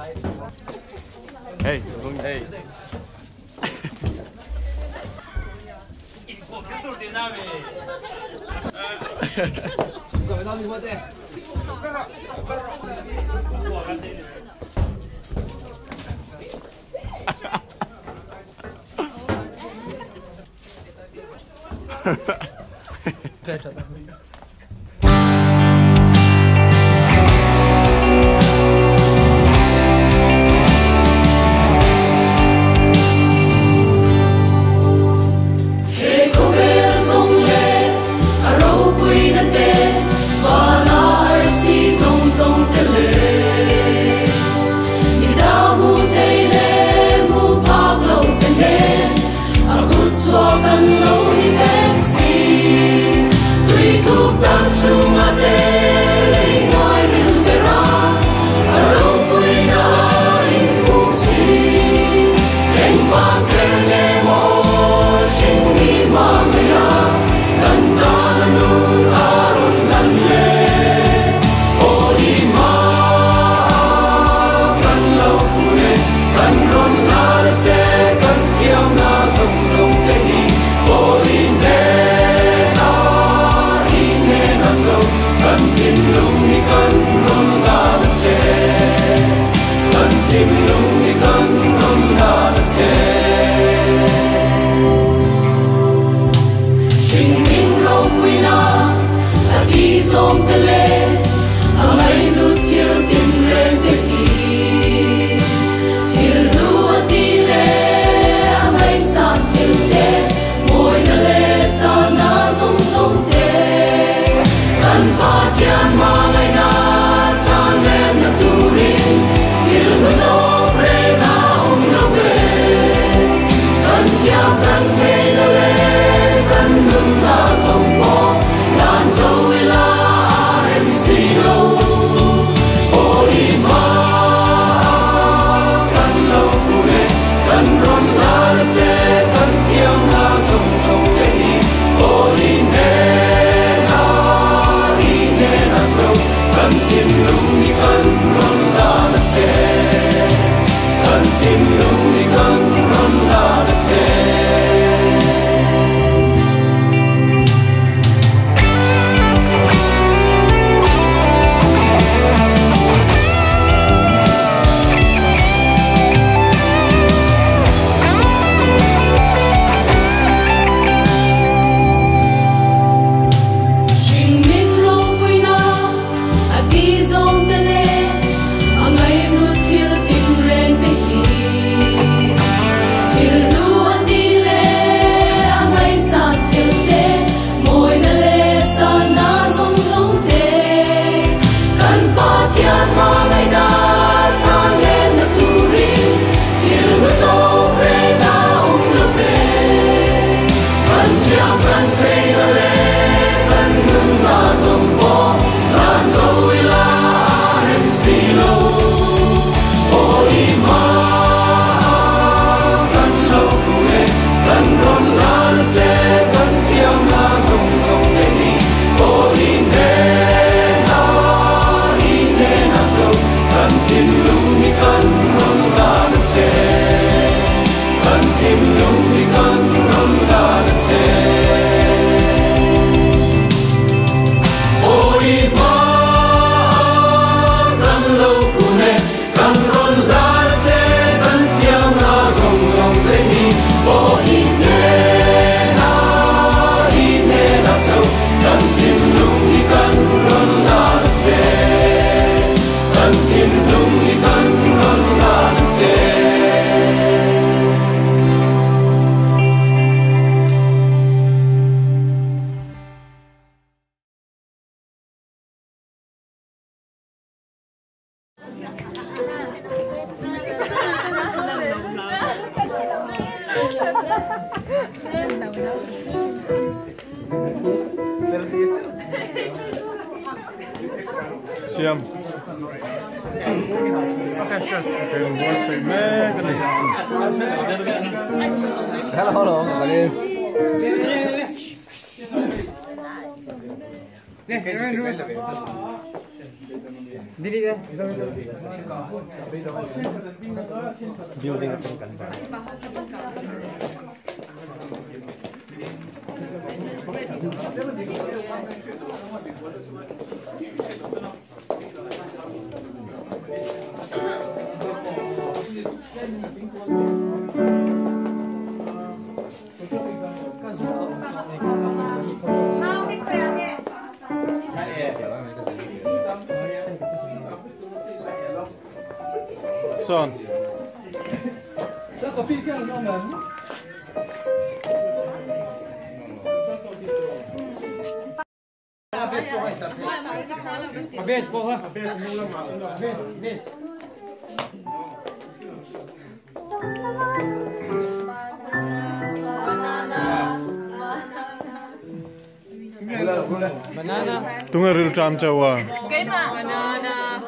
Hey, hey. He khawvel zawng leh a ropuina te, vana arsi zawng zawng te leh mi dang hmu thei leh hmu phak lo te nen a kut chhuah kan lo ni vek si. Tui thuk tak chunga te lei hnuai ril ber a, a ropuina a inphuk si. Engvang kher nge maw hring mi hma ngei a, kan tan a nun a rawn lan le. Aw i hma kan lo kun e, kan rawn lan a che, kan thiamna zawng zawng te hi. Aw i hnena, i hnena cho, kan thinlung hi kan rawn lan a che, kan thinlung hi kan rawn lan a che. Hring min ropuina a ti zawng te leh a ngaihlut thil tin reng te hi. Thil hlu a ti leh a ngaihsan thil te, mawina leh sanna zawng zawng te. Kan Pathian hmangaihna chhan lenna turin thil hlu tawp reng a awm lo ve. Kan thiam kan theihna leh kan nunna zawng pawh lan zo ila a rem si lo. Aw i hma kan lo kun e, kan rawn lan a che, kan thiamna zawng zawng te hi. Aw i hnena, i hnena cho, kan thinlung hi kan rawn lan a che, kan thinlung hi kan rawn lan a che. Hring min ropuina a ti zawng te leh a ngaihlut thil tin reng te hi. Thil hlu a ti leh a ngaihsan thil te, mawina leh sanna zawng zawng te. Kan Pathian hmangaihna chhan lenna turin thil hlu tawp reng a awm lo ve. Kan thiam kan theihna leh kan nunna zawng pawh lan zo ila a rem si lo. Aw i hma kan lo kun e, kan rawn lan a che, kan thiamna zawng zawng te hi. Aw i hnena, i hnena cho, kan thinlung hi kan rawn lan a che, kan thinlung hi kan rawn lan a che. Aw i hma kan lo kun e, kan rawn lan a che, kan thiamna zawng zawng te hi. Aw i hnena, i hnena cho, kan thinlung hi kan rawn lan a che, kan thinlung hi kan rawn lan a che. Siam. Eng buatsaih mek a ni. Hello, hello, Building atang kan ba. Son. Tunga ril tram chawa. Banana.